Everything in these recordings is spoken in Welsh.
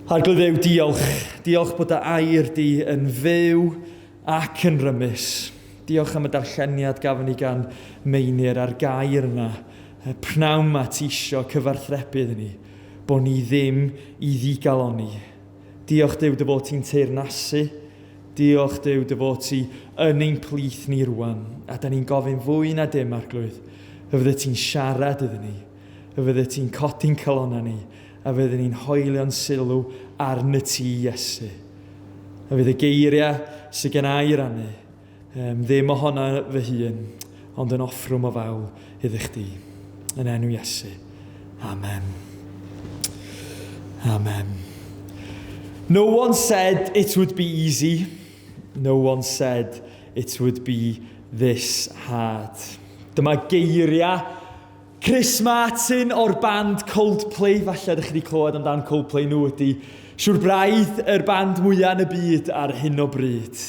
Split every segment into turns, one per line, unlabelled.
Arglwydd Dduw, diolch. Diolch bod dy air di yn fyw ac yn rymus. Diolch am y darlleniad gafon ni gan Meinir a'r gair yna. Y pnawn ma ti isio cyfarthrebu iddyn ni, bod ni ddim i ddigalonni. Diolch Duw dy fod ti'n teyrnasu. Diolch Duw dy fod ti yn ein plith ni rwan. A da ni'n gofyn fwy na dim, Arglwydd, y fydde ti'n siarad iddyn ni, y fydde ti'n codi'n calonnau ni, a fyddwn ni'n hoelio'n sylw arnat ti, Iesu. A fydd y geiriau sydd gen i rannu, um, ddim ohona fy hun, ond yn offrwm o fawl iddo chdi. Yn enw Iesu. Amen. Amen. No one said it would be easy. No one said it would be this hard. Dyma geiriau Chris Martin o'r band Coldplay, falle ydych chi wedi clywed amdan Coldplay, nhw ydy siwr braidd yr band mwyaf yn y byd ar hyn o bryd.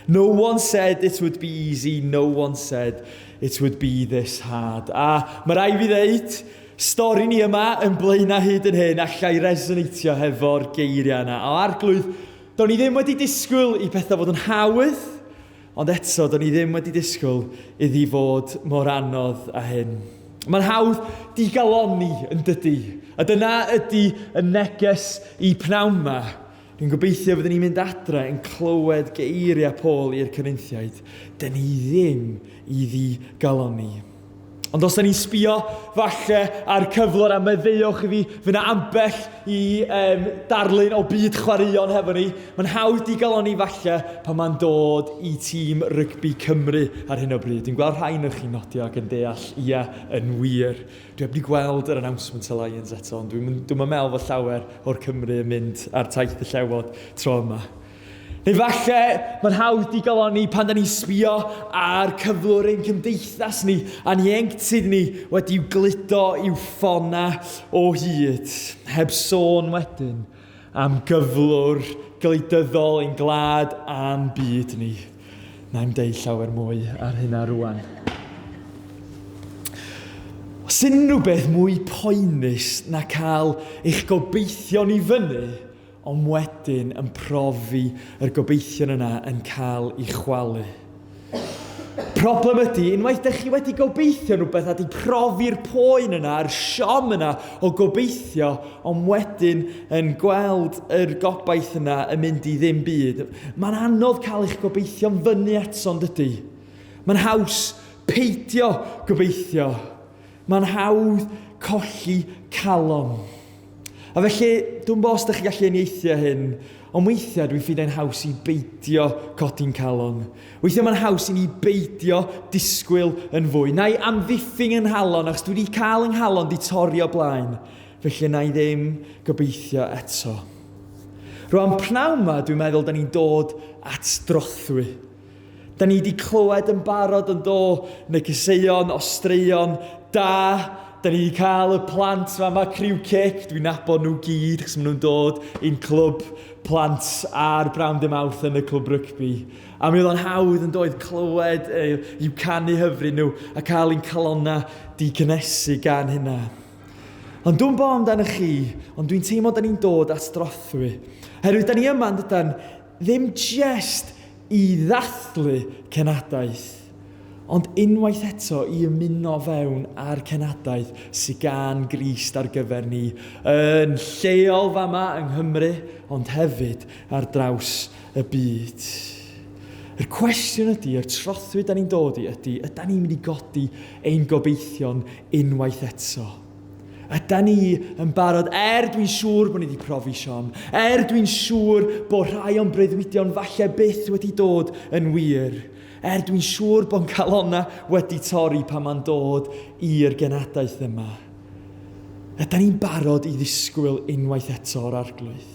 No one said it would be easy, no one said it would be this hard. A mae rai fi ddeud, stori ni yma yn Blaenau hyd yn hyn, alla i resoneitio hefo'r geiriau yna. O arglwydd, do'n i ddim wedi disgwyl i pethau fod yn hawdd, Ond eto, do'n i ddim wedi disgwyl iddi fod mor anodd â hyn. Mae'n hawdd digalonni, yn dydy? A dyna ydy y neges i pnawn ma. Dwi'n gobeithio fyddwn ni'n mynd adre yn clywed geiriau Paul i'r Corinthiaid. Dyn ni ddim i ddigalonni. Ond os da ni'n sbio falle ar cyflwr a meddeuwch i fi, fy na ambell i um, darlun o byd chwaraeon hefo ni, mae'n hawdd digalonni falle pan mae'n dod i tîm rygbi Cymru ar hyn o bryd. Dwi'n gweld rhai ohonoch chi'n nodio ac yn deall, ia, yn wir. Dwi heb wedi gweld yr announcement y Lions eto, ond dwi'n dwi meddwl fod llawer o'r Cymru yn mynd ar taith y llewod tro yma. Neu falle mae'n hawdd digalonni pan da ni'n sbio ar cyflwr ein cymdeithas ni a'n ieuenctid ni wedi'w gludo i'w ffona o hyd, heb sôn wedyn am gyflwr gwleidyddol ein gwlad a'n byd ni. Na i'm deud llawer mwy ar hynna rwan. Os unrhyw beth mwy poenus na cael eich gobeithion i fyny ond wedyn yn profi yr gobeithion yna yn cael eu chwalu. Problem ydy, unwaith dych chi wedi gobeithio rhywbeth a di profi'r poen yna, yr siom yna o gobeithio, ond wedyn yn gweld yr gobaith yna yn mynd i ddim byd, mae'n anodd cael eich gobeithio'n fyny eto, yn dydy? Mae'n haws peidio gobeithio. Mae'n hawdd colli calon. A felly, dwi'n bo os ydych chi'n gallu uniaethu â hyn, ond weithiau dwi'n ffeindio'n haws i beidio codi'n calon. Weithiau mae'n haws i ni beidio disgwyl yn fwy. Na i amddiffyn yng nghalon, achos dwi wedi cael yng nghalon di torri o blaen. Felly na i ddim gobeithio eto. Rwan, pnawn ma, dwi'n meddwl da ni'n dod at drothwy. Da ni wedi clywed yn barod yn do, negeseuon o straeon da. Da ni wedi cael y plant ma, mae criw cic, dwi'n nabod nhw gyd, achos maen nhw'n dod i'n clwb plant ar Brown de Mawrth yn y clwb rygbi. A mi oedd o'n hawdd yn doedd clywed e, i'w canu hyfryd nhw a cael ein calonnau di cynnesu gan hynna. Ond dwi'n bo amdano chi, ond dwi'n teimlo da ni'n dod at drothwy. Herwydd da ni yma yn dydan, ddim jest i ddathlu cenhadaeth, ond unwaith eto i ymuno fewn â'r cenhadaeth sydd gan Grist ar gyfer ni, yn lleol fama yng Nghymru, ond hefyd ar draws y byd. Yr cwestiwn ydy, yr trothwy da ni'n dod i ydy, yda ni'n mynd i godi ein gobeithion unwaith eto? Ydan ni yn barod, er dwi'n siŵr bod ni wedi profi siom, er dwi'n siŵr bod rhai o'n breuddwydion falle byth wedi dod yn wir, er dwi'n siŵr bod calonna wedi torri pan mae'n dod i'r genadaeth yma. Ydan ni'n barod i ddisgwyl unwaith eto o'r arglwydd?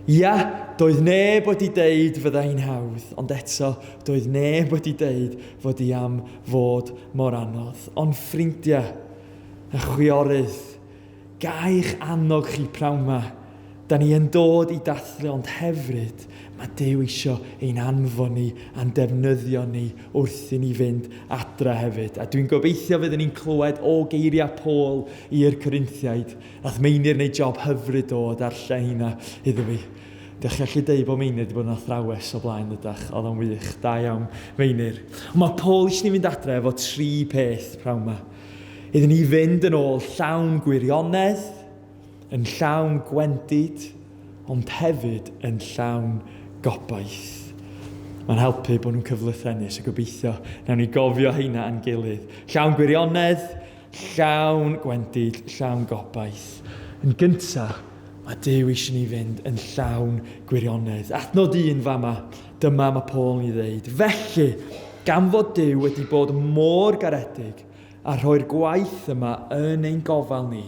Ia, doedd neb wedi deud fydda hi'n hawdd, ond eto, doedd neb wedi deud fod hi am fod mor anodd. Ond ffrindiau, Y chwiorydd, ga i'ch annog chi pnawn 'ma, Da ni yn dod i dathlu ond hefyd mae Duw isio ein anfon ni a'n defnyddio ni wrth i ni fynd adra hefyd. A dwi'n gobeithio fyddwn ni'n clywed o geiriau Paul i'r Corinthiaid. Nath Meinir wneud job hyfryd o darllen hynna iddo fi. Dych chi allu deud bod Meinir wedi bod yn athrawes o blaen ydach? Oedd o'n wych. Da iawn, Meinir. Ond mae Paul eisiau ni fynd adre efo tri peth prawn ma. Iddyn ni fynd yn ôl llawn gwirionedd, yn llawn gwendid, ond hefyd yn llawn gobaith. Mae'n helpu bod nhw'n cyflythrennu, so gobeithio nawn ni gofio heina a'n gilydd. Llawn gwirionedd, llawn gwendid, llawn gobaith. Yn gyntaf, mae Duw eisiau ni fynd yn llawn gwirionedd. Adnod un fama, dyma mae Paul yn ei ddeud. Felly, gan fod Duw wedi bod mor garedig, A rhoi'r gwaith yma yn ein gofal ni,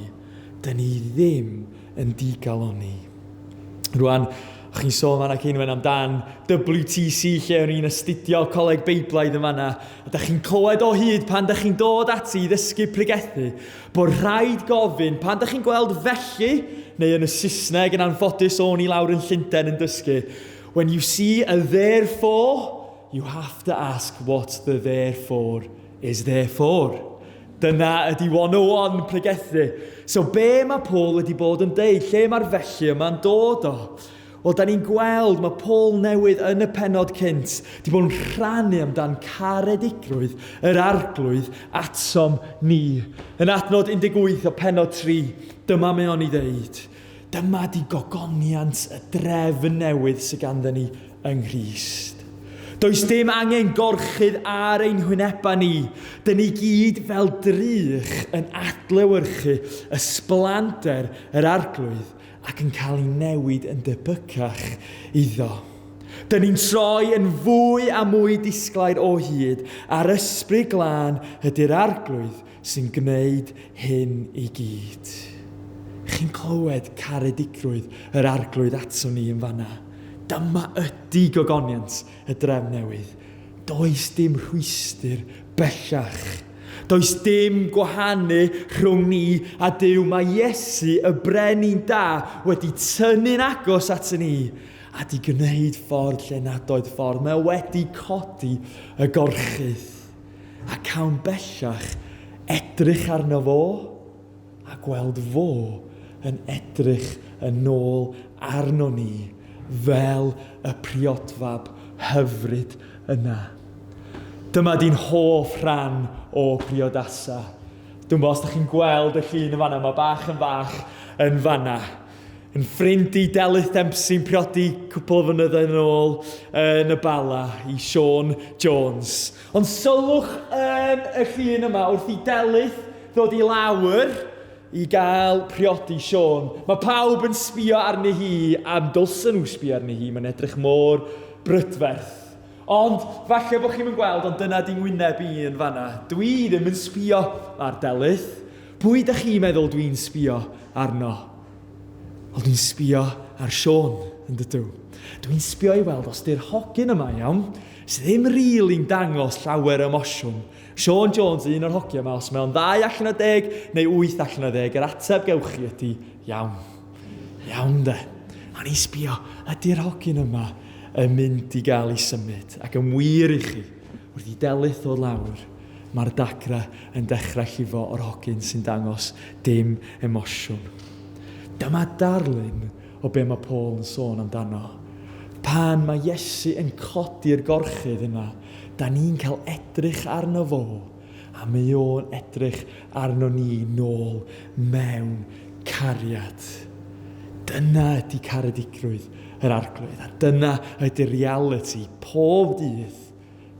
dyn ni ddim yn digalonni. Rwan, o'ch chi'n sôn fanna Ceinwen amdan WTC lle o'n i'n astudio Coleg Beiblaidd yn fanna, a da chi'n clywed o hyd pan da chi'n dod ati i ddysgu pregethu, bod rhaid gofyn pan da chi'n gweld felly, neu yn y Saesneg yn anffodus o'n i lawr yn Llundain yn dysgu, when you see a therefore, you have to ask what the therefore is there for. Dyna ydy 101 pregethu. So be mae Paul wedi bod yn deud? Lle mae'r felly yma'n dod o? Wel, da ni'n gweld mae Paul newydd yn y penod cynt di bod yn rhannu amdan caredigrwydd yr arglwydd atom ni. Yn adnod 18 o penod 3, dyma mae o'n ei ddeud. Dyma di gogoniant y drefn newydd sydd ganddyn ni yng Nghrist. Does dim angen gorchudd ar ein hwynebau ni. Dyn ni gyd fel drych yn adlewyrchu ysblander yr Arglwydd ac yn cael ei newid yn debycach iddo. Dyn ni'n troi yn fwy a mwy disglair o hyd a'r Ysbryd Glân ydy'r Arglwydd sy'n gwneud hyn i gyd. Chi'n clywed caredigrwydd yr Arglwydd ato ni yn fanna. Dyma ydy gogoniant y drefn newydd. Does dim rhwystr bellach. Does dim gwahanu rhwng ni a Duw. Mae Iesu, y brenin da, wedi tynnu'n agos at ni a di gwneud ffordd lle nad oedd ffordd. Mae o wedi codi y gorchudd. A cawn bellach edrych arno fo a gweld fo yn edrych yn ôl arno ni fel y priodfab hyfryd yna. Dyma di'n hoff rhan o priodasa. Dwi'n gwybod os ydych chi'n gweld y llun yn fanna, mae bach yn fach yn fanna. Yn ffrind i Delyth Dempsey'n priodi cwpl o flynyddoedd yn ôl yn y Bala i Siôn Jones. Ond sylwch yn y llun yma wrth i Delyth ddod i lawr i gael priodi Siôn. Mae pawb yn sbio arni hi am dylsen nhw sbio arni hi, mae'n edrych mor brydferth. Ond falle bod chi'm yn gweld, ond dyna di ngwyneb i yn fanna. Dwi ddim yn sbio ar Delyth. Pwy dych chi'n meddwl dwi'n sbio arno? Wel, dwi'n sbio ar Siôn, yn dydw. Dwi'n sbio i weld os di'r hogyn yma, iawn, sydd ddim rili'n dangos llawer o emosiwn. Siôn Jones, un o'r hogia yma, os mae o'n ddau allan o deg neu wyth allan o ddeg, yr ateb gewch chi ydy iawn. Iawn de. A ni'n sbio, ydy'r hogyn yma yn mynd i gael ei symud? Ac yn wir i chi, wrth i Delyth ddod lawr, mae'r dagrau yn dechrau llifo o'r hogyn sy'n dangos dim emosiwn. Dyma darlun o be mae Paul yn sôn amdano. Pan mae Iesu yn codi'r gorchudd yna, da ni'n cael edrych arno fo, a mae o'n edrych arno ni nôl mewn cariad. Dyna ydy caredigrwydd yr Arglwydd, a dyna ydy'r realiti pob dydd.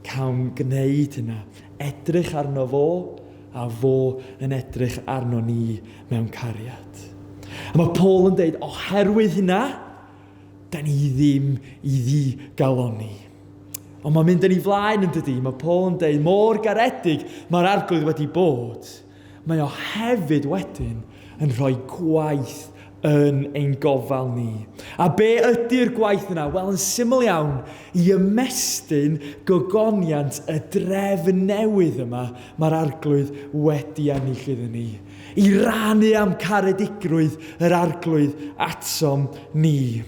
Cawn gwneud hynna, edrych arno fo, a fo yn edrych arno ni mewn cariad. A mae Paul yn deud, oherwydd hynna, da ni ddim i ddigalonni. Ond mae'n mynd yn ei flaen yn dydy. Mae Paul yn deud, mor garedig mae'r arglwydd wedi bod. Mae o hefyd wedyn yn rhoi gwaith yn ein gofal ni. A be ydy'r gwaith yna? Wel, yn syml iawn, i ymestyn gogoniant y drefn newydd yma mae'r Arglwydd wedi ennill iddyn ni. I rannu am caredigrwydd yr Arglwydd atom ni.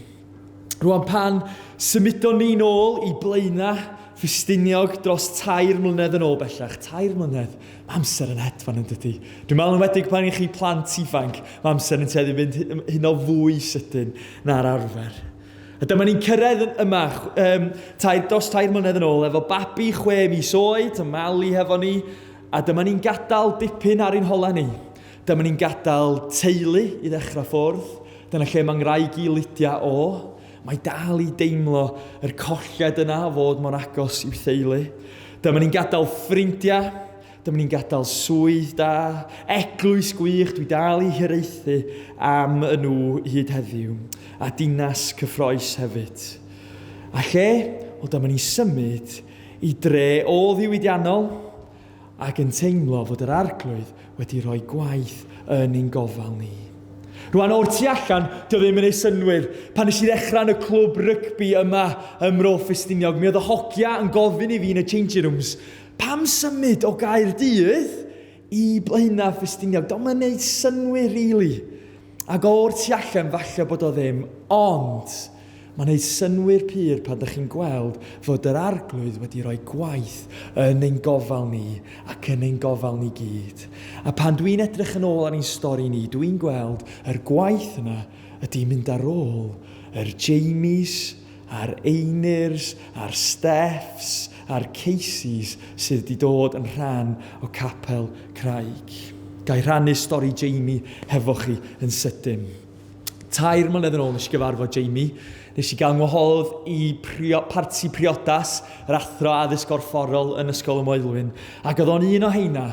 Rwan pan symudon ni'n ôl i Blaenau Ffestiniog dros 3 mlynedd yn ôl bellach, 3 mlynedd, mae amser yn hedfan yn dydy. Dwi'n meddwl yn enwedig pan i chi plant ifanc, mae amser yn tueddu fynd hyn o fwy sydyn na'r arfer. A dyma ni'n cyrraedd yma dros 3 mlynedd yn ôl efo babi 6 mis oed, a Mali hefo ni, a dyma ni'n gadael dipyn ar ein hola ni. Dyma ni'n gadael teulu i ddechrau ffwrdd. Dyna lle mae'n ngwraig i Lydia o. Mae dal i deimlo yr colled yna o fod mor agos i'w theulu. Dyma ni'n gadael ffrindiau, dyma ni'n gadael swydd da, eglwys gwych, dwi dal i hiraethu am y nhw hyd heddiw, a dinas cyffroes hefyd. A lle? Wel, dyma ni'n symud i dre o ddiwydiannol ac yn teimlo fod yr Arglwydd wedi rhoi gwaith yn ein gofal ni. Rwan o'r tu allan, dio ddim yn ei synnwyr. Pan nes i ddechrau yn y clwb rygbi yma ym Mro Ffestiniog, mi oedd y hogia yn gofyn i fi yn y changing rooms, pam symud o Gaerdydd i Blaenau Ffestiniog? Do'm yn neud synnwyr, really. Ac o'r tu allan, falle bod o ddim, ond mae'n neud synnwyr pur pan ydych chi'n gweld fod yr Arglwydd wedi rhoi gwaith yn ein gofal ni ac yn ein gofal ni gyd. A pan dwi'n edrych yn ôl ar ein stori ni, dwi'n gweld yr gwaith yna ydy mynd ar ôl yr Jamies, a'r Einirs, a'r Stephs, a'r Caseys sydd wedi dod yn rhan o Capel Craig. Ga i rhannu stori Jamie hefo chi yn sydyn. 3 mlynedd yn ôl nes i gyfarfod Jamie. Nes i gael ngwahodd i parti priodas yr athro addysg gorfforol yn Ysgol y Moelwyn. Ac oedd o'n un o heina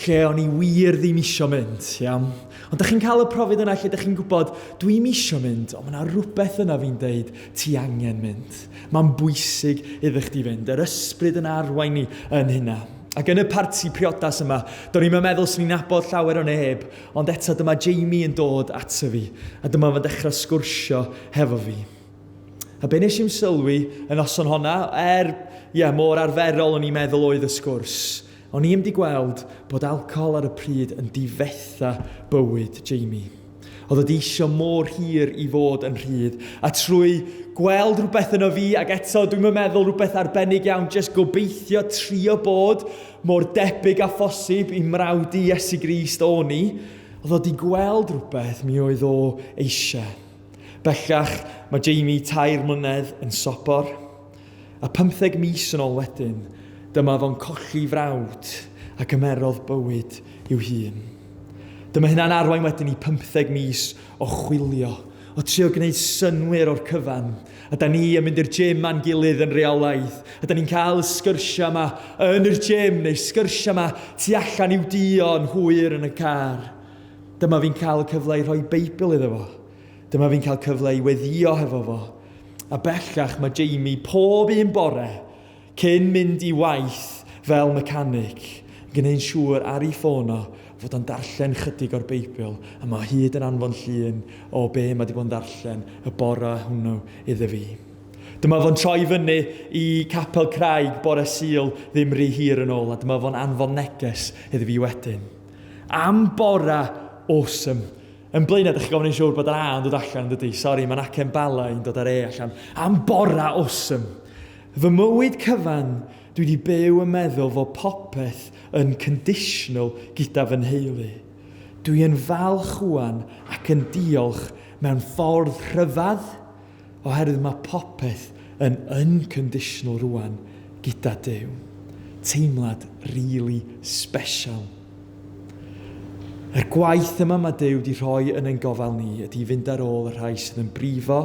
lle o'n i wir ddim isio mynd, iawn. Ond dych chi'n cael y profiad yna lle dych chi'n gwybod, dwi'n isio mynd, ond mae yna rhywbeth yna fi'n deud, ti angen mynd. Mae'n bwysig iddo chdi fynd. Yr ysbryd yn arwain ni yn hynna. Ac yn y parti priodas yma, do'n i'n meddwl swn i'n nabod llawer o neb, ond eto dyma Jamie yn dod ato fi, a dyma fo'n dechrau sgwrsio hefo fi. A be nes i'm sylwi y noson honna, er, ie, yeah, mor arferol o'n i'n meddwl oedd y sgwrs, o'n i'm di gweld bod alcohol ar y pryd yn difetha bywyd Jamie. Oedd o di isio mor hir i fod yn rhydd. A trwy gweld rhywbeth yno fi, ac eto dwi'n meddwl rhywbeth arbennig iawn, jyst gobeithio trio bod mor debyg â phosib i mrawd i Iesu Grist o'n i, oedd o di gweld rhywbeth mi oedd o eisiau. Bellach, mae Jamie 3 mlynedd yn sobor, a 15 mis yn ôl wedyn, dyma fo'n colli frawd a gymerodd bywyd i'w hun. Dyma hynna'n arwain wedyn i 15 mis o chwilio, o trio gwneud synnwyr o'r cyfan. A da ni yn mynd i'r gym a'n gilydd yn reolaidd. A da ni'n cael y sgyrsiau yma yn yr gym, neu sgyrsiau yma tu allan i'w dio yn hwyr yn y car. Dyma fi'n cael y cyfle i rhoi Beibl iddo fo. Dyma fi'n cael cyfle i weddio hefo fo. A bellach mae Jamie pob un bore cyn mynd i waith fel mechanic, yn gwneud siŵr ar ei ffôn o fod o'n darllen chydig o'r Beibl, a mae hyd yn anfon llun o be mae wedi bod yn darllen y bore hwnnw iddo fi. Dyma fo'n troi fyny i Capel Craig bore Sul ddim rhy hir yn ôl, a dyma fo'n anfon neges iddo fi wedyn. Am bora awesome. Yn Blaenau, ydych chi'n gofyn yn siŵr bod yr A yn dod allan, dydy? Sori, mae'n acen Bala yn dod ar E allan. Am bora awesome. Fy mywyd cyfan, dwi wedi byw yn meddwl fod popeth yn conditional gyda fy nheulu. Dwi yn falch rwan ac yn diolch mewn ffordd rhyfedd, oherwydd mae popeth yn unconditional rwan gyda Duw. Teimlad really special. Yr gwaith yma mae Duw wedi rhoi yn ein gofal ni ydy i fynd ar ôl y rhai sydd yn brifo,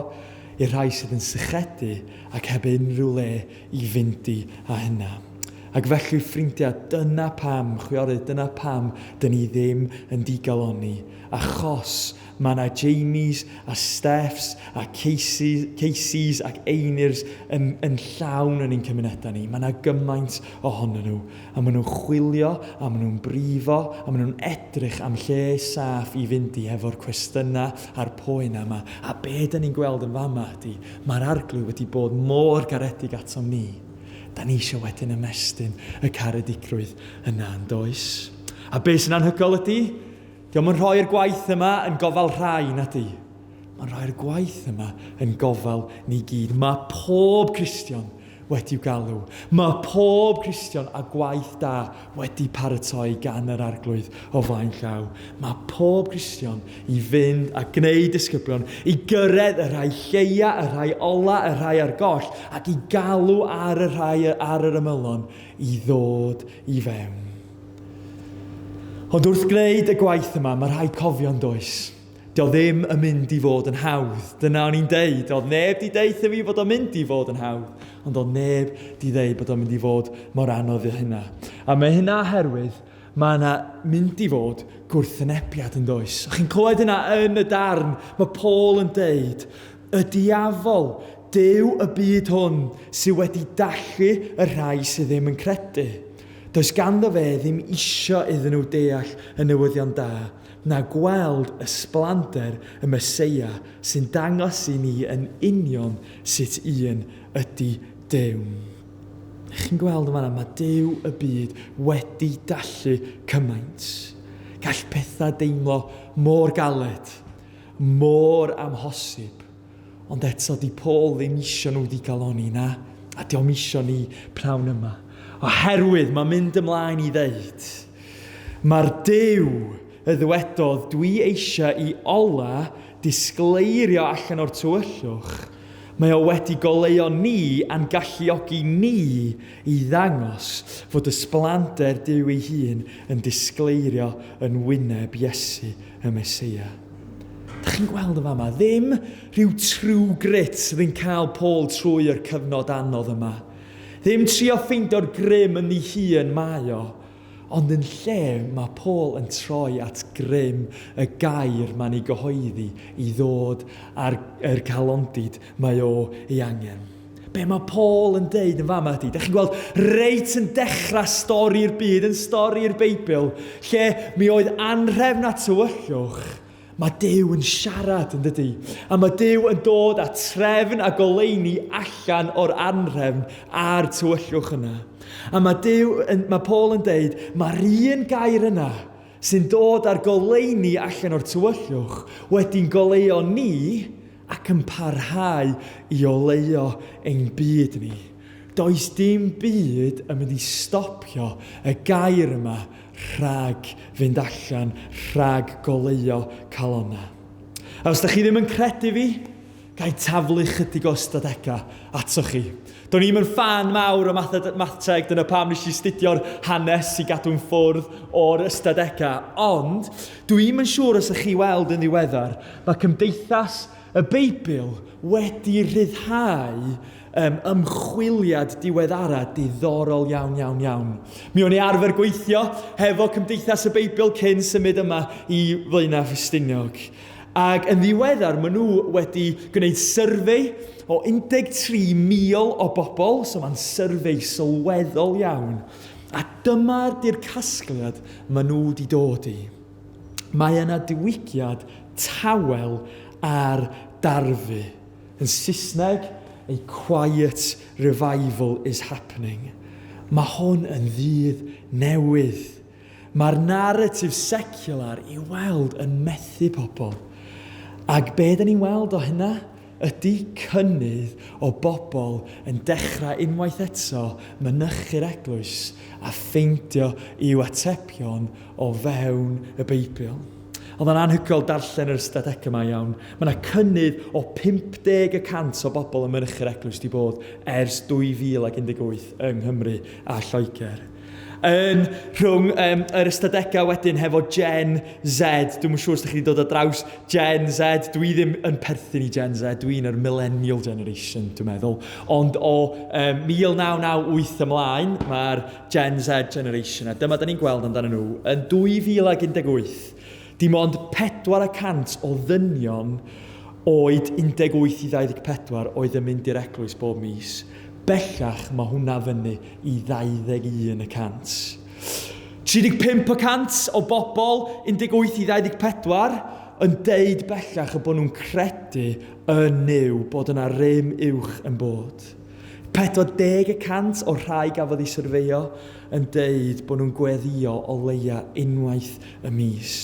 i'r rhai sydd yn sychedu ac heb unrhyw le i fynd i a hynna. Ac felly, ffrindiau, dyna pam, chwiorydd, dyna pam dyn ni ddim yn digalonni. Achos mae yna Jamies a Stephs a Caseys, Caseys ac Einirs yn, yn llawn yn ein cymunedau ni. Mae yna gymaint ohonyn nhw. A maen nhw'n chwilio, a maen nhw'n brifo, a maen nhw'n edrych am lle saff i fynd i hefo'r cwestiynau a'r poen yma. A be dyn ni'n gweld yn fama ydy, mae'r Arglwydd wedi bod mor garedig atom ni. Da ni eisiau wedyn ymestyn y caredigrwydd yna, yn does? A be sy'n anhygoel ydy, dio'm yn rhoi'r gwaith yma yn gofal rhai, na di. Mae'n rhoi'r gwaith yma yn gofal ni gyd. Mae pob Cristion wedi'w galw. Mae pob Cristion a gwaith da wedi paratoi gan yr Arglwydd o flaen llaw. Mae pob Cristion i fynd a gwneud disgyblion, i gyrraedd y rhai lleia, y rhai ola, y rhai ar goll, ac i galw ar y rhai ar yr ymylon i ddod i fewn. Ond wrth gwneud y gwaith yma, mae rhaid cofio'n does. Dio ddim yn mynd i fod yn hawdd. Dyna o'n i'n deud. Oedd neb di deud fi bod o'n mynd i fod yn hawdd. Ond oedd neb di ddeud bod o'n mynd i fod mor anodd i hynna. A mae hynna oherwydd mae yna mynd i fod gwrthwynebiad yn does. Chi'n clywed hynna yn y darn. Mae Paul yn deud, y diafol, Duw y byd hwn sydd wedi dallu y rhai sydd ddim yn credu. Does ganddo fe ddim isio iddyn nhw deall y newyddion da. na gweld ysblander y Meseia sy'n dangos i ni yn union sut un ydy Duw. Chi'n gweld yn fanna, mae Duw y byd wedi dallu cymaint. Gall pethau deimlo mor galed, mor amhosib, ond eto di Paul ddim isio nhw digaloni, na, a dio'm isio ni pnawn yma. Oherwydd mae'n mynd ymlaen i ddeud, Mae'r Duw y ddywedodd, Dwi eisiau i ola disgleirio allan o'r tywyllwch, mae o wedi goleuo ni a'n galluogi ni i ddangos fod ysblander Duw ei hun yn disgleirio yn wyneb Iesu y Meseia. Dych chi'n gweld yn fama, ddim rhyw true grit sydd yn cael Paul trwy yr cyfnod anodd yma. Ddim trio ffeindio'r grym yn ei hun mae o, Ond yn lle, mae Paul yn troi at grym y gair mae'n ei gyhoeddi i ddod â'r yr calondid mae o ei angen. Be mae Paul yn deud yn fama ydy, da chi'n gweld reit yn dechrau stori'r byd, yn stori'r Beibl, lle mi oedd anrhefn a tywyllwch, Mae Duw yn siarad, yn dydy? A mae Duw yn dod â trefn a goleuni allan o'r anrhefn a'r tywyllwch yna. A mae, Duw, mae Paul yn deud, mae'r un gair yna sy'n dod â'r goleuni allan o'r tywyllwch wedi'n goleuo ni ac yn parhau i oleuo ein byd ni. Does dim byd yn mynd i stopio y gair yma rhag fynd allan, rhag goleuo calonnau. A os da chi ddim yn credu fi, ga i taflu chydig o ystadegau atoch chi. Do'n i'm yn ffan mawr o mathteg, dyna pam nes i astudio'r hanes i gadw'n ffwrdd o'r ystadegau. Ond, dwi'n yn siŵr os ych chi weld yn ddiweddar, mae Cymdeithas y Beibl wedi rhyddhau um, ymchwiliad diweddara diddorol iawn, iawn, iawn. Mi o'n i arfer gweithio hefo Cymdeithas y Beibl cyn symud yma i Flaenau Ffestiniog. Ac yn ddiweddar, maen nhw wedi gwneud survey o 13,000 o bobl, so mae'n survey sylweddol iawn. A dyma'r di'r casgliad maen nhw wedi dod i. Mae yna diwygiad tawel ar darfu. Yn Saesneg, a quiet revival is happening. Mae hwn yn ddydd newydd. Mae'r naratif secular i weld yn methu pobl. Ac be da ni'n weld o hynna ydy cynnydd o bobl yn dechrau unwaith eto mynychu'r eglwys a ffeindio i'w atebion o fewn y Beibl. Oedd o'n anhygoel darllen yr ystadegau yma iawn. Mae yna cynnydd o 50 y cant o bobl yn mynychu'r eglwys wedi bod ers 2018 yng Nghymru a Lloegr. Yn rhwng um, yr ystadegau wedyn hefo Gen Z, dwi'm yn siŵr os ydych chi wedi dod ar draws Gen Z, dwi ddim yn perthyn i Gen Z, dwi'n yr millennial generation, dwi'n meddwl. Ond o um, 1998 ymlaen, mae'r Gen Z generation, a dyma da ni'n gweld amdano nhw, yn 2018, dim ond 4% o ddynion oed 18 i 24 oedd yn mynd i'r eglwys bob mis. Bellach mae hwnna fyny i 21 y cant. 35 y cant o bobl 18 i 24 yn deud bellach y bod nhw'n credu yn Nuw, bod yna rym uwch yn bod. 40 y cant o'r rhai gafodd eu syrfeio yn deud bod nhw'n gweddïo o leia unwaith y mis.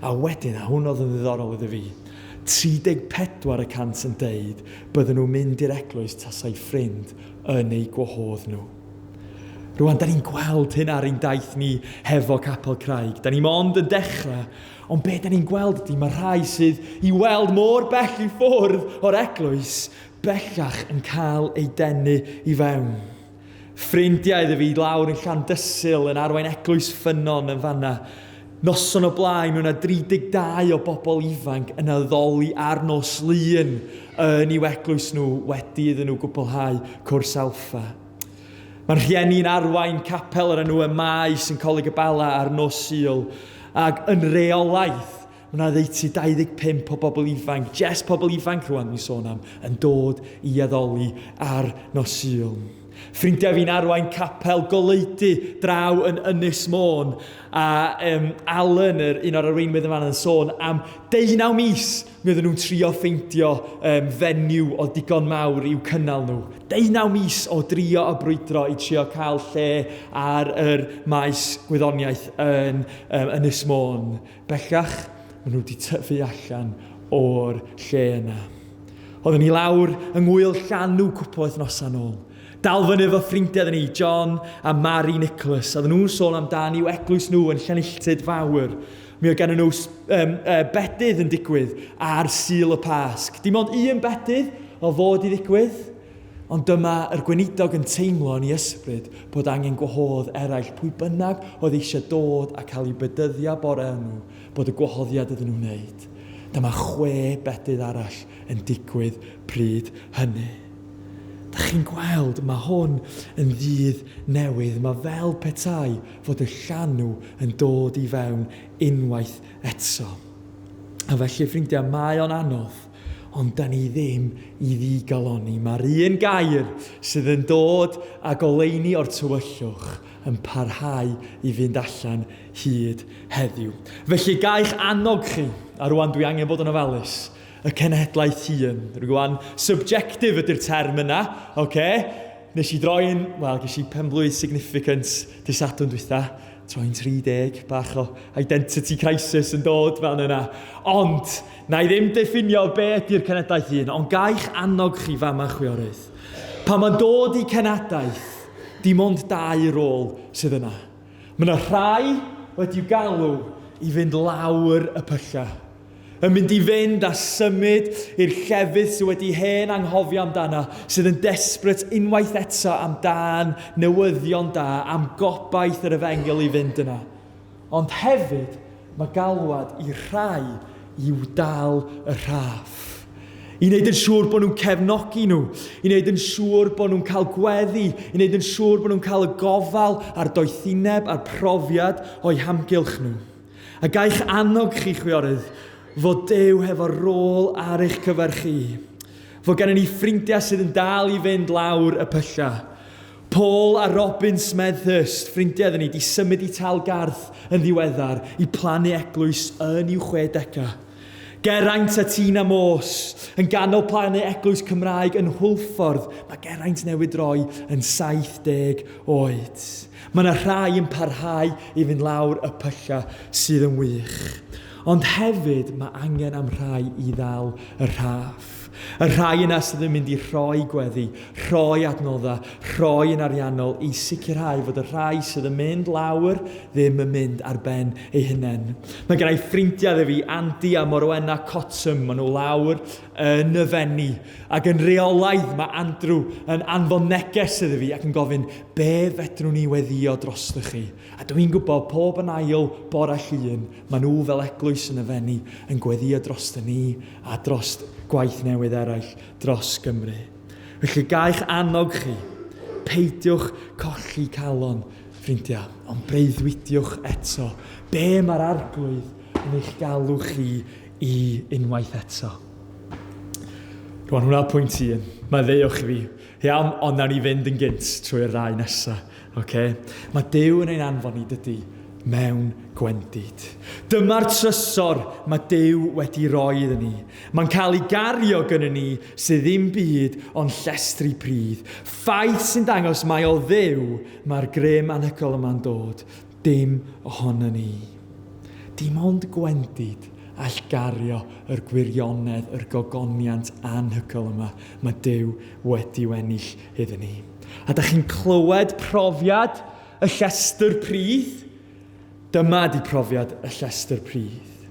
A wedyn, a hwn oedd yn ddiddorol iddo fi, 34 y cant yn deud bydden nhw'n mynd i'r eglwys tasai ffrind yn eu gwahodd nhw. Rwan, da ni'n gweld hyn ar ein daith ni hefo Capel Craig. Da ni mond yn dechrau, ond be da ni'n gweld ydy mae rhai sydd i weld mor bell i ffwrdd o'r eglwys bellach yn cael eu denu i fewn. Ffrindiau iddo fi lawr yn Llandysul yn arwain eglwys Ffynnon yn fanna. Noson o blaen, mi oedd 'na 32 o bobl ifanc yn addoli ar nos Lun yn i'w eglwys nhw wedi iddyn nhw gwblhau cwrs Alpha. Mae'r rhieni'n arwain capel yr enw y Maes yn Coleg y Bala ar nos Sul, ac yn reolaidd, mae 'na oddeutu 25 o bobl ifanc, jest pobl ifanc rwan dwi'n sôn am, yn dod i addoli ar nos Sul. Ffrindiau fi'n arwain capel goleudy draw yn Ynys Môn, a um, Alan, yr, un o'r arweinwyr yn fan yn sôn am deunaw mis mi oedden nhw'n trio ffeindio um, venue o digon mawr i'w cynnal nhw. Deunaw mis o drio a brwydro i trio cael lle ar yr maes gwyddoniaeth yn um, Ynys Môn. Bellach, maen nhw wedi tyfu allan o'r lle yna. Oedden ni lawr yng ngŵyl llanw cwpl o wythnosau nôl. Dal fyny efo ffrindiau oedden ni, John a Mary Nicholas. Oedden nhw'n sôn amdan i'w eglwys nhw yn Llanilltud Fawr. Mi oedd gan nhw um, uh, bedydd yn digwydd ar Sul y Pasg. Dim ond un bedydd o fod i ddigwydd. Ond dyma yr gweinidog yn teimlo yn ei ysbryd bod angen gwahodd eraill, pwy bynnag oedd eisiau dod a cael eu bedyddio bore nhw, bod y gwahoddiad iddyn nhw wneud. Dyma chwe bedydd arall yn digwydd pryd hynny. Da chi'n gweld, mae hwn yn ddydd newydd. Mae fel petai fod y llanw yn dod i fewn unwaith eto. A felly, ffrindiau, mae o'n anodd. Ond da ni ddim i ddigalonni. Mae'r un gair sydd yn dod â goleuni o'r tywyllwch yn parhau i fynd allan hyd heddiw. Felly gai'ch annog chi, a rwan dwi angen bod yn ofalus, y cenhedlaeth hŷn. Rwan, subjective ydy'r term yna, oce? Okay? Nes i droi'n, wel, ges i penblwydd significant dy Sadwrn dwytha, troi'n 30, bach o identity crisis yn dod fan yna. Ond, na i ddim diffinio be ydy'r cenhedlaeth hŷn, ond gai'ch annog chi fama chwiorydd. Pan mae'n dod i cenhadaeth, dim ond dau rôl sydd yna. Mae yna rhai wedi'w galw i fynd lawr y pyllau. Yn mynd i fynd a symud i'r llefydd sydd wedi hen anghofio amdano, sydd yn desperate unwaith eto am dan newyddion da, am gobaith yr efengyl i fynd yna. Ond hefyd, mae galwad i rhai i'w dal y rhaff. I wneud yn siŵr bod nhw'n cefnogi nhw, i wneud yn siŵr bod nhw'n cael gweddi, i wneud yn siŵr bod nhw'n cael y gofal a'r doethineb a'r profiad o'u hamgylch nhw. A gai'ch annog chi, chwiorydd, fod Duw hefo rôl ar eich cyfer chi. Fod gennym ni ffrindiau sydd yn dal i fynd lawr y pyllau. Paul a Robin Smethurst, ffrindiau iddyn ni, di symud i Talgarth yn ddiweddar i plannu eglwys yn i'w chwedegau. Geraint a Tina Morse, yn ganol plannu eglwys Cymraeg yn Hwlffordd, mae Geraint newydd droi yn 70 oed. Mae yna rhai yn parhau i fynd lawr y pyllau sydd yn wych. Ond hefyd mae angen am rhai i ddal y rhaff. Y rhai yna sydd yn mynd i rhoi gweddi, rhoi adnoddau, rhoi yn ariannol i sicrhau fod y rhai sydd yn mynd lawr ddim yn mynd ar ben eu hunain. Mae gen i ffrindiau dde fi, Andy a Morwenna Cottam, maen nhw lawr yn y Fenni. Ac yn rheolaidd mae Andrew yn anfon neges iddo fi ac yn gofyn, be fedrwn ni weddio drostoch chi? A dw i'n gwybod pob yn ail bore Llun, maen nhw fel eglwys yn y Fenni yn gweddio drosto ni a dros gwaith newydd eraill dros Gymru. Felly gai'ch annog chi, peidiwch colli calon, ffrindiau, ond breuddwydiwch eto be mae'r Arglwydd yn eich galw chi i unwaith eto. Rwan, hwnna pwynt un. Mae ddeuwch i fi. Iawn, ond nawn ni fynd yn gynt trwy'r ddau nesaf. Okay? Mae Duw yn ein anfon ni, dydy, mewn gwendid. Dyma'r trysor mae Duw wedi roi iddyn ni. Mae'n cael ei gario gyda ni sydd ddim byd ond llestri pridd. Ffaith sy'n dangos mai o Dduw mae'r grym anhygoel yma'n dod. Dim ohono ni. Dim ond gwendid all gario yr gwirionedd, yr gogoniant anhygoel yma mae Duw wedi'w ennill iddyn ni. A da chi'n clywed profiad y llestr pridd? Dyma ydi profiad y llestr pridd.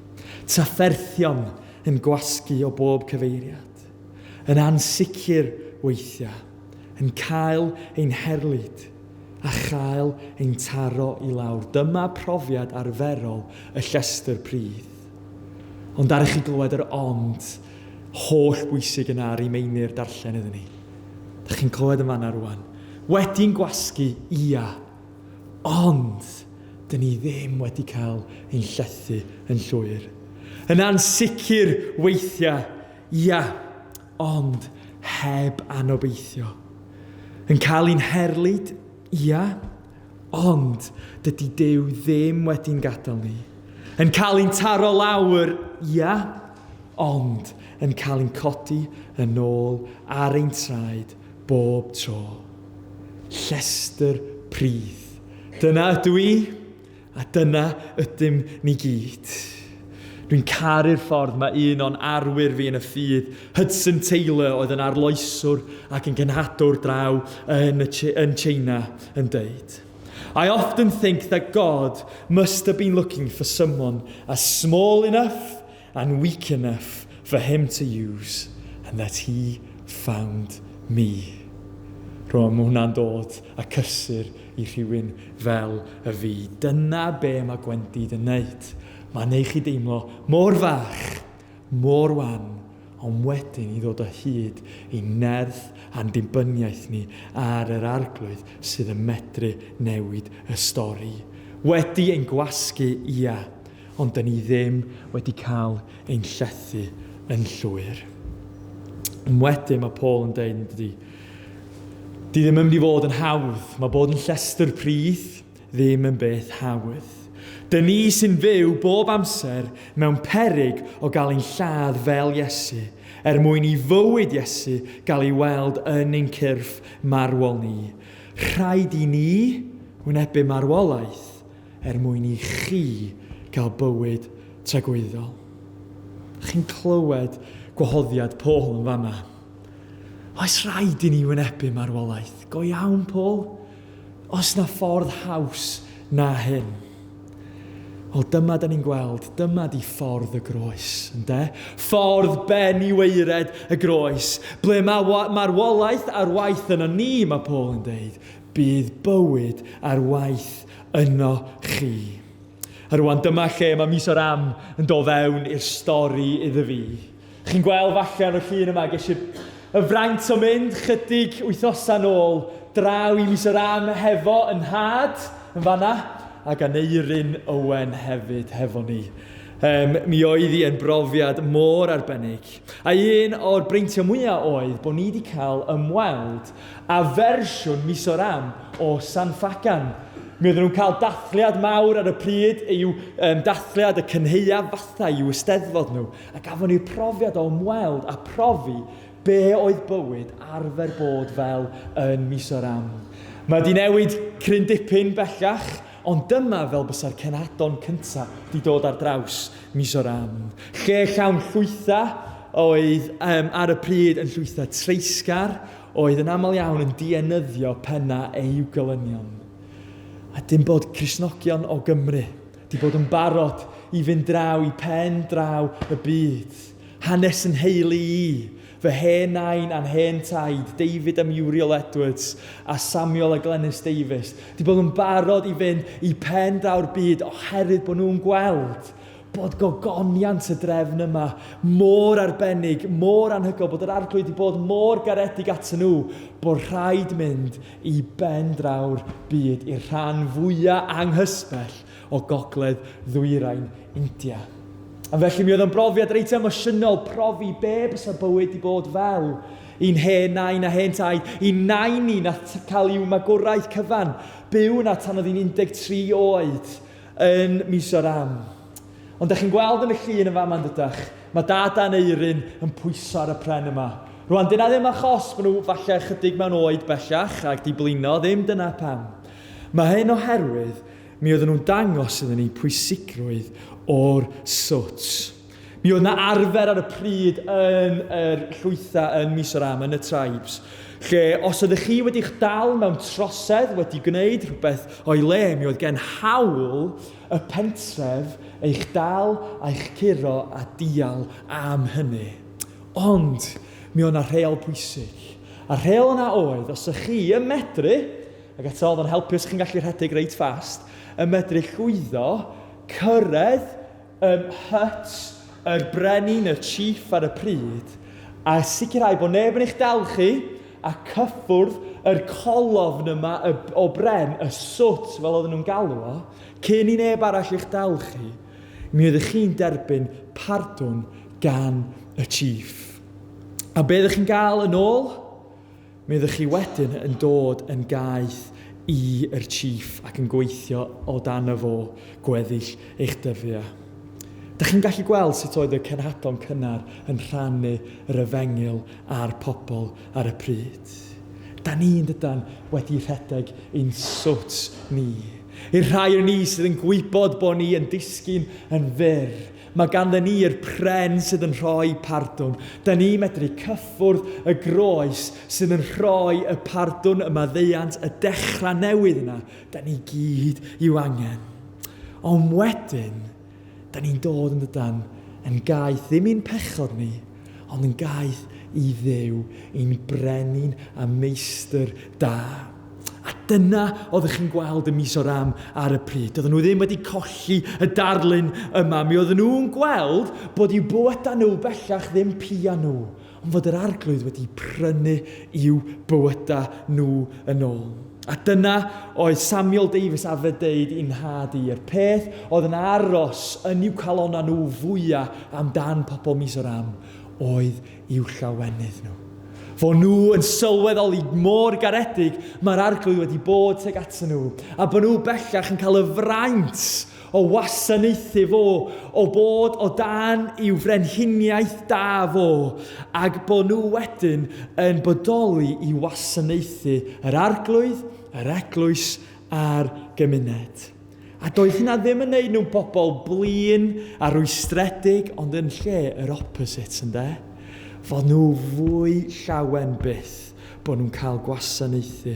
Trafferthion yn gwasgu o bob cyfeiriad. Yn ansicr weithiau. Yn cael ein herlid a chael ein taro i lawr. Dyma profiad arferol y llestr pridd. Ond ar i chi glywed yr ond holl bwysig yna ar ei meinir darllen iddyn ni. Da chi'n clywed yn fanna rwan. Wedi'n gwasgu, ia. Ond, dyn ni ddim wedi cael ein llethu yn llwyr. Yn ansicr weithiau, ia. Ond heb anobeithio. Yn cael ein herlid, ia, ond dydy Duw ddim wedi'n gadael ni. Yn cael ein taro lawr, ia, ond yn cael ein codi yn ôl ar ein traed bob tro. Llestr pridd. Dyna ydw i. A dyna ydym ni gyd. Dwi'n caru'r ffordd mae un o'n arwyr fi yn y ffydd, Hudson Taylor, oedd yn arloeswr ac yn genhadwr draw yn, y, yn China, yn deud. I often think that God must have been looking for someone as small enough and weak enough for him to use, and that he found me. Rwan, mae hwnna'n dod a cysur i rhywun fel y fi. Dyna be mae gwendid yn neud. Mae'n neud chi deimlo mor fach, mor wan, ond wedyn i ddod o hyd i nerth a'n dibyniaeth ni ar yr Arglwydd sydd yn medru newid y stori. Wedi ein gwasgu, ia, ond dyn ni ddim wedi cael ein llethu yn llwyr. Ond wedyn mae Paul yn deud, yn dydy, di ddim yn mynd i fod yn hawdd. Mae bod yn llestr pridd ddim yn beth hawdd. Dyn ni sy'n fyw bob amser mewn peryg o gael ein lladd fel Iesu, er mwyn i fywyd Iesu gael ei weld yn ein cyrff marwol ni. Rhaid i ni wynebu marwolaeth er mwyn i chi gael bywyd tragwyddol. Chi'n clywed gwahoddiad Paul yn fanna. Oes rhaid i ni wynebu marwolaeth? Go iawn, Paul? Oes na ffordd haws na hyn? Wel, dyma da ni'n gweld, dyma di ffordd y groes, ynde? Ffordd ben i waered y groes, ble mae marwolaeth ar waith yno ni, mae Paul yn deud. Bydd bywyd ar waith yno chi. A rwan dyma lle mae Mis o'r Am yn dod fewn i'r stori iddo fi. Chi'n gweld falle ar y llun yma, ges i'r y fraint o mynd chydig wythnosau nôl draw i Mis o'r Am hefo yn nhad yn fanna, ac Aneurin Owen hefyd hefo ni. Um, mi oedd hi yn brofiad mor arbennig. A un o'r breintiau mwyaf oedd bod ni wedi cael ymweld â fersiwn Mizoram o San Ffagan. Mi oedden nhw'n cael dathliad mawr ar y pryd, i'w um, dathliad y cynhaeaf fatha i'w ysteddfod nhw, a gafon ni'r profiad o ymweld a profi be oedd bywyd arfer bod fel yn Mizoram. Mae di newid cryn dipyn bellach, ond dyma fel bysa'r cenhadon cynta di dod ar draws Mizoram. Lle llawn llwytha, oedd um, ar y pryd yn llwythau treisgar, oedd yn aml iawn yn dienyddio penna eu gelynion. A dim bod Cristnogion o Gymru 'di bod yn barod i fynd draw i pen draw y byd. Hanes yn nheulu i, fy hen nain a'n hen taid, David a Muriel Edwards, a Samuel a Glenys Davies, 'di bod yn barod i fynd i pen draw'r byd oherwydd bod nhw'n gweld bod gogoniant y drefn yma mor arbennig, mor anhygoel, bod yr Arglwydd wedi bod mor garedig atyn nhw, bod rhaid mynd i ben draw'r byd, i'r rhan fwyaf anghysbell o gogledd ddwyrain India. A felly mi oedd o'n brofiad reit emosiynol profi be bysa bywyd di bod fel i'n hen nain a hen taid, i'n nain ni nath cael i'w magwraeth cyfan, byw yna tan oedd hi'n 13 oed yn Mizoram. Ond dych chi'n gweld yn y llun yn fama yn dydach, mae dad a'n Euryn yn pwyso ar y pren yma. Rwan, dyna ddim achos bod nhw falle chydig mewn oed bellach ac di blino, ddim dyna pam. Mae hyn oherwydd Mi oedden nhw'n dangos iddyn ni pwysigrwydd o'r swt. Mi oedd 'na arfer ar y pryd yn yr llwythau yn Mizoram, yn y tribes, lle os oeddech chi wedi'ch dal mewn trosedd, wedi gwneud rhywbeth o'i le, mi oedd gen hawl y pentref eich dal a'ch curo a dial am hynny. Ond mi oedd 'na rheol pwysig. A'r rheol yna oedd, os ych chi yn medru, Ac eto, oedd o'n helpu os chi'n gallu rhedeg reit fast, yn medru llwyddo cyrraedd um, hut yr brenin, y chief ar y pryd, a sicrhau bod neb yn eich dal chi, a cyffwrdd yr colofn yma y, o bren, y swt fel oedden nhw'n galw o, cyn i neb arall eich dal chi, mi oeddech chi'n derbyn pardwn gan y chief. A be oeddech chi'n gael yn ôl? Mi oeddech chi wedyn yn dod yn gaeth i yr chief ac yn gweithio o dan y fo gweddill eich dyddiau. Dych chi'n gallu gweld sut oedd y cenhadon cynnar yn rhannu yr efengyl â'r pobl ar y pryd. Da ni yn dydan wedi rhedeg ein swt ni. I'r rhai o ni sydd yn gwybod bod ni yn disgyn yn fyr, Mae ganddyn ni yr pren sydd yn rhoi pardwn. Da ni medru cyffwrdd y groes sydd yn rhoi y pardwn, y maddeuant, y dechrau newydd yna. Da ni gyd i'w angen. Ond wedyn, da ni'n dod yn dydan yn gaeth ddim i'n pechod ni, ond yn gaeth i Dduw, i'n brenin a meistr da. A dyna oeddech chi'n gweld ym Mizoram ar y pryd. Doedden nhw ddim wedi colli y darlun yma. Mi oedden nhw'n gweld bod i'w bywydau nhw bellach ddim pia nhw, ond fod yr arglwydd wedi prynu i'w bywydau nhw yn ôl. A dyna oedd Samuel Davies arfer deud i'n nhad i, yr peth oedd yn aros yn i'w calonnau nhw fwyaf amdan pobl Mizoram oedd i'w llawenydd nhw. Fo nhw yn sylweddoli mor garedig mae'r Arglwydd wedi bod tuag atyn nhw, a bod nhw bellach yn cael y fraint o wasanaethu fo, o bod o dan i'w frenhiniaeth da fo, ac bod nhw wedyn yn bodoli i wasanaethu yr Arglwydd, yr eglwys a'r gymuned. A doedd hynna ddim yn neud nhw'n bobl blin a rwystredig, ond yn lle yr opposite, ynde? Fod nhw fwy llawen byth bod nhw'n cael gwasanaethu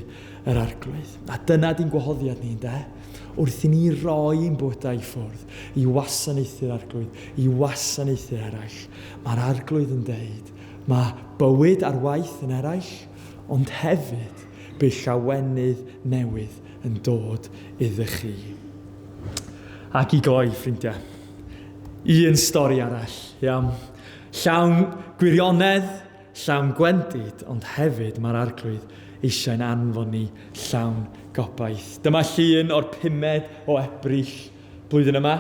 yr Arglwydd. A dyna di'n gwahoddiad ni, ynde? Wrth i ni roi ein bywydau i ffwrdd i wasanaethu'r Arglwydd, i wasanaethu eraill, mae'r Arglwydd yn deud, mae bywyd ar waith yn eraill, ond hefyd bydd llawenydd newydd yn dod iddych chi. Ac i gloi, ffrindiau, un stori arall, iawn. Llawn gwirionedd, llawn gwendid, ond hefyd mae'r Arglwydd eisiau'n anfon ni llawn gobaith. Dyma llun o'r pumed o Ebrill blwyddyn yma.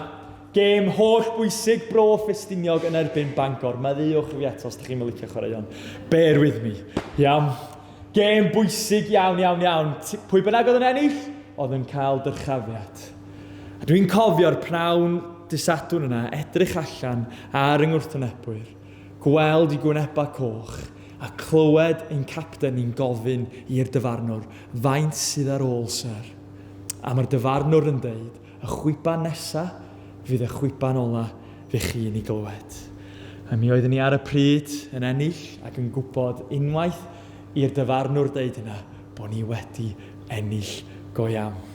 Gêm holl bwysig Bro Ffestiniog yn erbyn Bangor. Maddeuwch i fi eto os ydych chi'n licio chwaraeon. Bear with me. Iawn. Gêm bwysig iawn, iawn, iawn. Pwy bynnag oedd yn ennill, oedd yn cael dyrchafiad. A dwi'n cofio'r pnawn dy Sadwrn yna, edrych allan ar yng ngwrthwynebwyr, gweld i gwynebau coch, a clywed ein capten ni'n gofyn i'r dyfarnwr, faint sydd ar ôl, syr? A mae'r dyfarnwr yn deud, y chwiban nesa fydd y chwiban ola fe chi'n ei glywed. A mi oeddwn ni ar y pryd yn ennill ac yn gwybod unwaith i'r dyfarnwr deud hynna bod ni wedi ennill go iawn.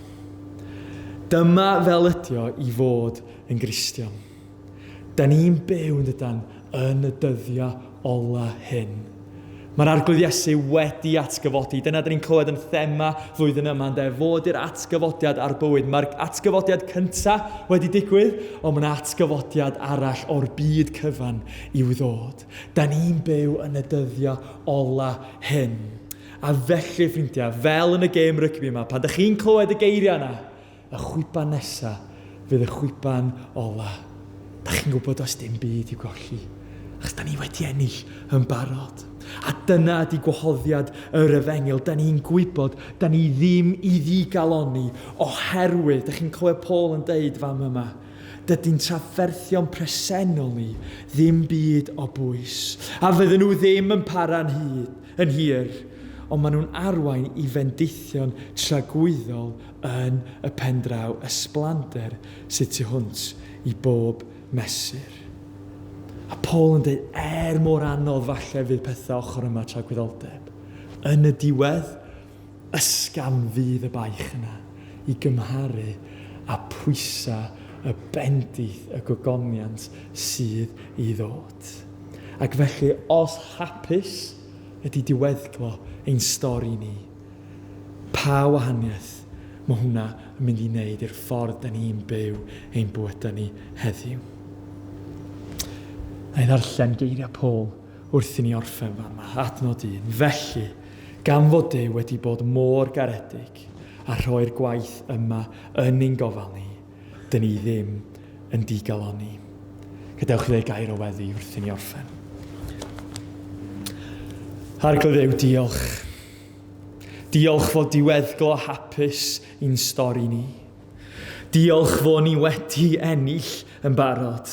Dyma fel ydi o i fod yn Gristion. Da ni'n byw yn dydan yn y dyddiau ola hyn. Mae'r Arglwydd Iesu wedi atgyfodi. Dyna dyn ni'n clywed yn thema flwyddyn yma, ynde? Fod i'r atgyfodiad a'r bywyd. Mae'r atgyfodiad cyntaf wedi digwydd, ond mae yna atgyfodiad arall o'r byd cyfan i'w ddod. Da ni'n byw yn y dyddiau ola hyn. A felly, ffrindiau, fel yn y gêm rygbi yma, pan da chi'n clywed y geiriau yna, Y chwiban nesa fydd y chwiban ola. Da chi'n gwybod does dim byd i'w golli, achos da ni wedi ennill yn barod. A dyna ydy gwahoddiad yr efengyl. Da ni'n gwybod, da ni ddim i ddigalonni oherwydd, da chi'n clywed Paul yn deud fam yma, dydy'n trafferthion presennol ni ddim byd o bwys. A fydden nhw ddim yn para'n hyd, yn hir, ond maen nhw'n arwain i fendithion tragwyddol yn y pendraw, ysblander sydd tu hwnt i bob mesur. A Paul yn dweud, er mor anodd falle fydd pethau ochr yma tragwyddoldeb, yn y diwedd, ysgafn fydd y baich yna i gymharu â pwysau y bendith, y gogoniant sydd i ddod. Ac felly, os hapus ydy diweddglo ein stori ni, pa wahaniaeth mae hwnna yn mynd i wneud i'r ffordd da ni'n byw ein bywydau ni heddiw? Na i ddarllen geiriau Paul wrth i ni orffen fama, adnod 1. Felly, gan fod Duw wedi bod mor garedig a rhoi'r gwaith yma yn ein gofal ni, dyn ni ddim yn digalonni. Gadewch i ddweud gair o weddi wrth i ni orffen. Arglwydd Dduw, diolch. Diolch fod diweddglo hapus i'n stori ni. Diolch fod ni wedi ennill yn barod,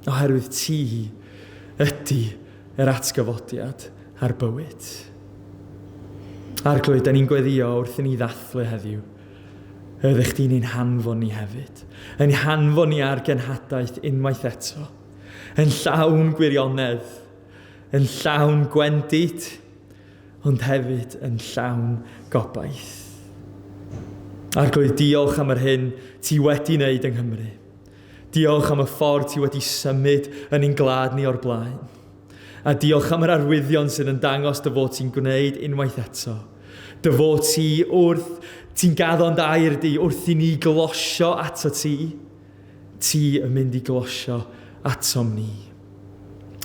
oherwydd ti ydy yr atgyfodiad a'r bywyd. Arglwydd, da ni'n gweddio wrth i ni ddathlu heddiw. Ydych chdi'n ein hanfon ni hefyd, yn hanfon ni ar genhadaeth unwaith eto, yn llawn gwirionedd, yn llawn gwendid, ond hefyd yn llawn gobaith. Arglwydd, diolch am yr hyn ti wedi wneud yng Nghymru. Diolch am y ffordd ti wedi symud yn ein gwlad ni o'r blaen. A diolch am yr arwyddion sydd yn dangos dy fod ti'n gwneud unwaith eto. Dy fod ti wrth, ti'n gaddo'n dair di wrth i ni glosio ato ti. Ti yn mynd i glosio atom ni.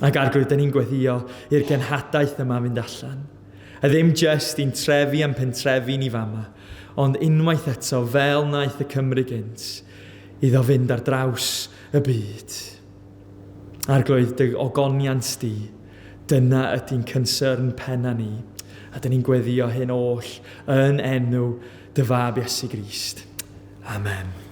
Ac Arglwydd, dyn ni'n gweddio i'r genhadaeth yma fynd allan. A ddim jyst i'n trefi a'n pentrefi ni fama, ond unwaith eto, fel wnaeth y Cymry gynt, iddo fynd ar draws y byd. Arglwydd, dy ogoniant di, dyna ydy'n concern penna ni, a dyn ni'n gweddio hyn oll yn enw dy fab Iesu Grist. Amen.